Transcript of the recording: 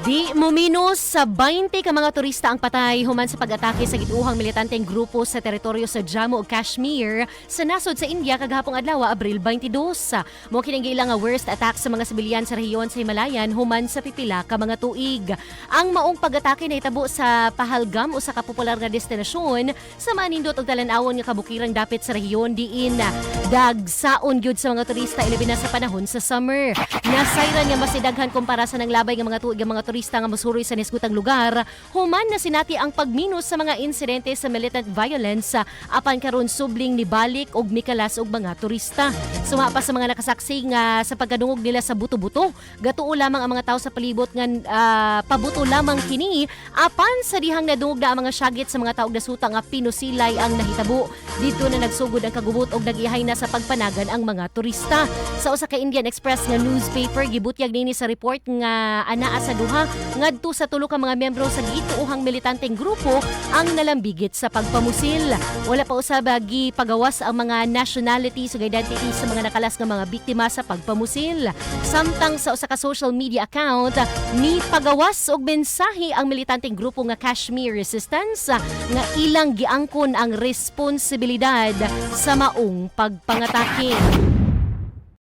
Di muminos sa 20 ka mga turista ang patay human sa pag-atake sa gituohang militanteng grupo sa teritoryo sa Jammu ug Kashmir sa nasod sa India kagahapong adlaw, Abril 22. Mao kini ang nga worst attack sa mga sibilyan sa rehiyon sa Himalayan human sa pipila ka mga tuig. Ang maong pag-atake nahitabo sa Pahalgam, usa ka popular nga destinasyon sa manindot og talan-awon nga kabukirang dapit sa rehiyon diin dagsaon gyud sa mga turista, ilabi na sa panahon sa summer. Nasayran nga mas daghan kumpara sa nanglabay nga mga tuig ang mga turista nga mosuroy sa nisgutang lugar human na sinati ang pagminus sa mga insidente sa militant violence, apan karon subling nibalik og mikalas og mga turista. Suma pa sa mga nakasaksi nga sa pagkadungog nila sa buto-buto, gatuo lamang ang mga tao sa palibot nga pabuto lamang kini, apan sa dihang nadungog na ang mga syagit sa mga tao og nasuta nga pinusilay ang nahitabo. Didto na nagsugod ang kagubot og nagihay na sa pagpanagan ang mga turista. Sa usa ka Indian Express nga newspaper, gibutyag nini sa report nga anaa sa 2 ngadto sa 3 ka mga miyembro sa gituohang militanteng grupo ang nalambigit sa pagpamusil. Wala pa usab gipagawas ang mga nationalities ug identities sa mga nakalas nga mga biktima sa pagpamusil. Samtang sa usa ka social media account, ni pagawas og mensahe ang militanteng grupo nga Kashmir Resistance nga ilang giangkon ang responsibilidad sa maong pagpangatake.